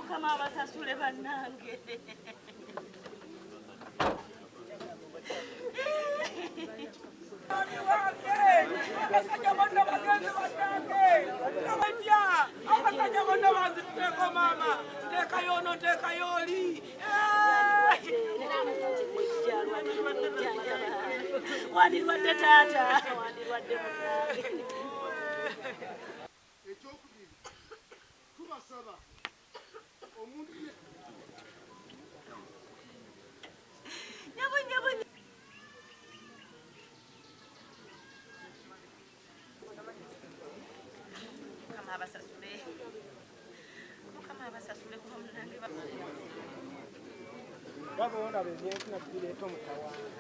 Mukama abasasule bannange. Abasajja bonna bagenzi bannange, abatya abasajja bonna banzituteeko maama, nteekayo ono, nteekayo oli. Wandirwadde taata, wandirwadde munnange. Ekyokubiri, tubasaba omuntu Nyabo, nyabo. Mukama abasasule. Mukama abasasule kuba munnange. Baba olaba ebyenfuna bireeta omutawaana.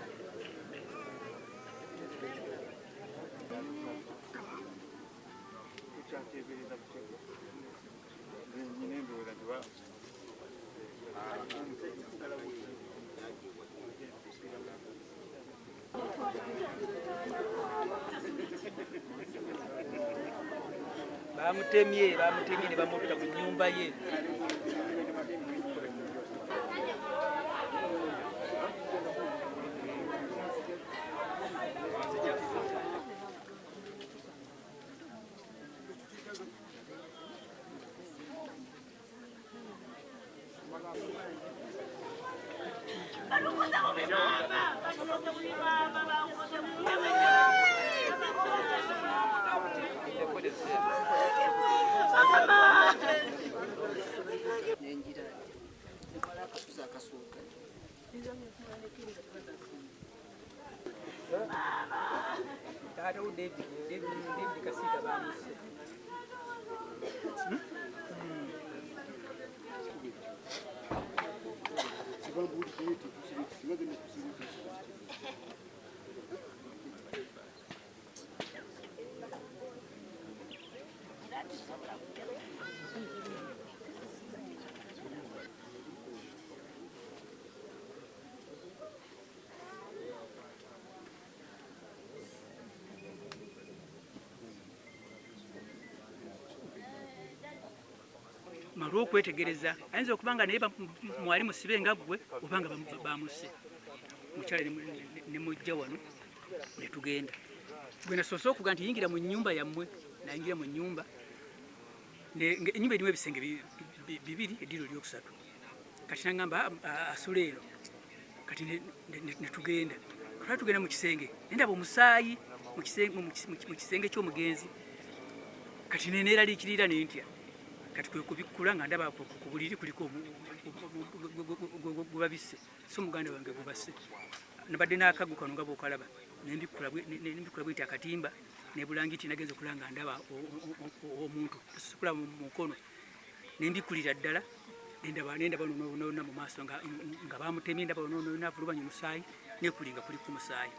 Tukyateebereza butegeeza nyina endowooza nti Bamutemye, bamutemye ne bamutta mu nnyumba ye. Batukoze bubi maama, batukoze bubi maama, bakoze bubi. Mama. Nengira nemala akasuza akasooka. Taata wo David, David, David Kasiita bamusse. Malwa okwetegereza ayinza okuba nga naye mwali musibe nga ggwe oba nga bamusse. Mukyala ne mujja wano ne tugenda. Gwe nasoose okuga nti yingira mu nnyumba yammwe, nayingira mu nnyumba. Ennyumba erimu ebisenge bibiri, eddiiro eryokusatu. Kati nangamba asula eno. Kati ne tugenda. Twali tugenda mu kisenge, ne ndaba omusaayi mu kisenge ky'omugenzi. Kati ne neeraliikirira ne ntya. Kati kwe kubikkula nga ndaba ku buliri kuliko gwe babisse, so muganda wange gubasse. Nabadde n'akaggo kano nga bw'okalaba, ne mbikkula bwenti akatimba ne bulangiti, nagenza okulaba nga ndaba omuntu asoose kulaba mu mukono, ne mbikkulira ddala, nendaba nona mu maaso nga bamutemye, ndaba nona avulubanye omusaayi, nekulinga kuliko omusaayi.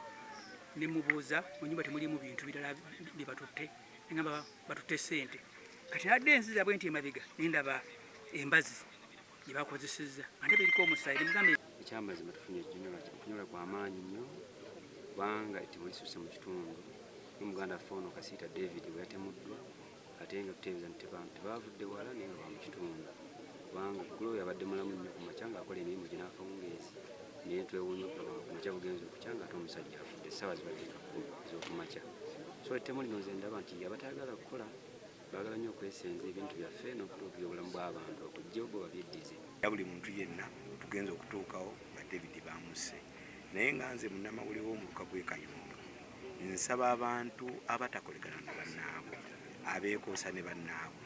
Ne mubuuza mu nyumba temulimu bintu birala bye batutte, negamba batutte ssente. Kati nadde enziza bwe nti emabega nendaba embazi gye bakozesezza nga ndaba eriko omusaayi, nemugamba. Ekyamazima tufunye okunyolwa kwamaanyi nnyo, kubanga ettemu lisuse mu kitundu n'omuganda waffe ono Kasiita David bwe yatemuddwa, ate nga tuteebereza nti tebavudde wala naye nga ba mu kitundu, kubanga ggulo oyo abadde mulamu nnyo ku makya ng'akola emirimu gye n'akawungeezi, naye twewuunya okulaba nga ku makya bugenzi okukya nga ate omusajja afudde, essaawa zibadde nga 10 ez'okumakya. So ettemu lino nze ndaba nti abatayagala kukola baagala nnyo okwesenza ebintu byaffe n'okutuukirira obulamu bw'abantu okujja bo babyeddize. Buli muntu yenna tugenza okutuukawo nga David bamusse, naye nga nze munnamawulire w'omuluka gw'e Kayunga nsaba abantu abatakolegana ne bannaabwe, abeekoosa ne bannaabwe,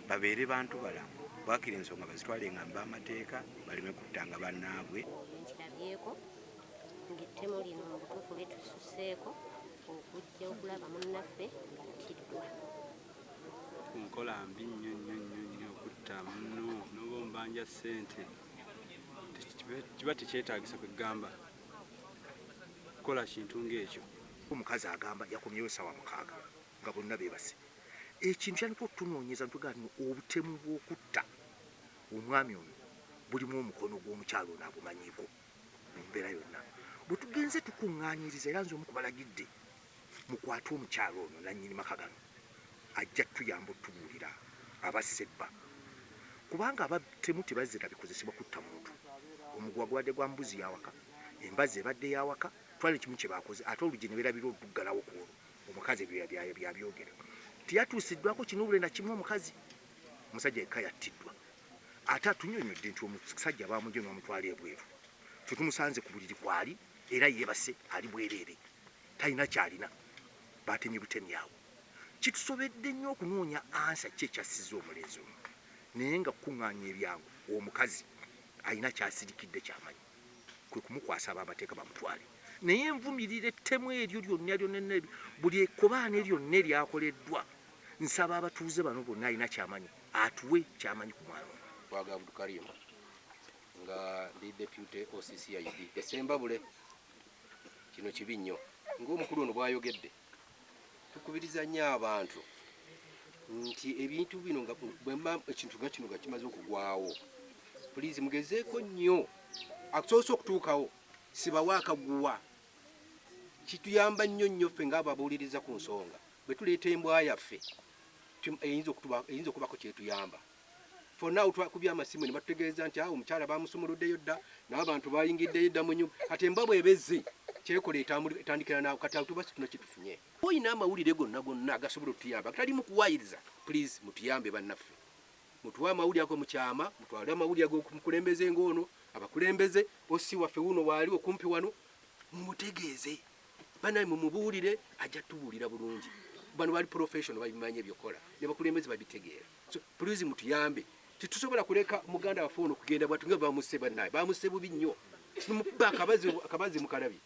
babeere bantu balamu, bwakira ensonga bazitwale nga mba amateeka, baleme kuttanga bannaabwe. Nkirabyeko ng'ettemu lino mu butuufu litususeeko okujja okulaba munnaffe ng'attiddwa. Nkola mbi nnyo nnyo nnyo nnyo okutta munno n'oba omubanja ssente. Kiba tekyetaagisa kwegamba kukola kintu ng'ekyo. Omukazi agamba yakomyewo essaawa 6 nga bonna beebase. Ekintu kyandika otunoonyeza ntugaa nno obutemu bw'okutta omwami ono bulimu omukono gw'omukyalo ono agumanyiiko mu mbeera yonna. Bwe tugenze tukuŋŋaanyiriza, era nze omu kubalagidde mukwate omukyalo ono nannyini maka gano, ajja tuyamba otubuulira abasse bba. Kubanga abatemu tebazira bikozesebwa kutta muntu. Omuguwa gubadde gwa mbuzi yawaka, embazzi ebadde yawaka, twali kimu kye bakoze, ate oluggi ne beerabira oluggalawo ku olwo. Omukazi ebyo byabyogera. Teyatuusiddwako kinuubule na kimu omukazi. Omusajja yekka yattiddwa. Ate atunyonnyodde nti omusajja baamuggye ne bamutwala ebweru. Ffe tumusanze ku buliri kwali era yeebase ali bwereere. Talina ky'alina. Baatemye butemi awo. Kitusobedde nnyo okunoonya ansa ki ekyassizza omulenzi ono. Naye nga kukuŋŋaanya ebyangu omukazi alina ky'asirikidde ky'amanyi kwe kumukwasa ab'amateeka bamutwale. Naye nvumirira ettemu eryo lyonna lyonna buli ekkobaane lyonna eryakoleddwa. Nsaba abatuuze bano bonna alina ky'amanyi atuwe ky'amanyi ku mwana ono. Bwaga Abdukarim nga ndi deputy OCCID e Ssembabule. Kino kibi nnyo ng'omukulu ono bw'ayogedde. Tukubiriza nnyo abantu nti ebintu bino nga bwemba ekintu nga kino nga kimaze okugwawo, pulizi mugezeeko nnyo akusoose okutuukawo sibawo akaguwa. Kituyamba nnyo nnyo ffe ng'ababuuliriza ku nsonga bwe tuleeta embwa yaffe eyinza okubako kyetuyamba. For now twakubye amasimu ne batutegeeza nti awo omukyala bamusumuluddeyo dda n'abantu bayingiddeyo dda mu nyumba. Kati embwa bw'ebezze kyekola etandikira naawo. Kati awo tuba situna kyetufunye. Olina amawulire gonna gonna agasobola otuyamba gatalimu kuwayiriza, please mutuyambe bannaffe, mutuwe amawulire ago mu kyama, mutwale amawulire ag'omukulembeze ng'ono, abakulembeze osi waffe wuno waali okumpi wano, mumutegeeze banaye, mumubuulire, ajja tubuulira bulungi. Bano bali professional, babimanyi ebyokola, ne bakulembeze babitegeera. So please mutuyambe, tetusobola kuleka muganda waffe ono kugenda bwatu nga bamusse. Bannaye bamusse bubi nnyo, nimukuba akabazi, akabazi mukalabye.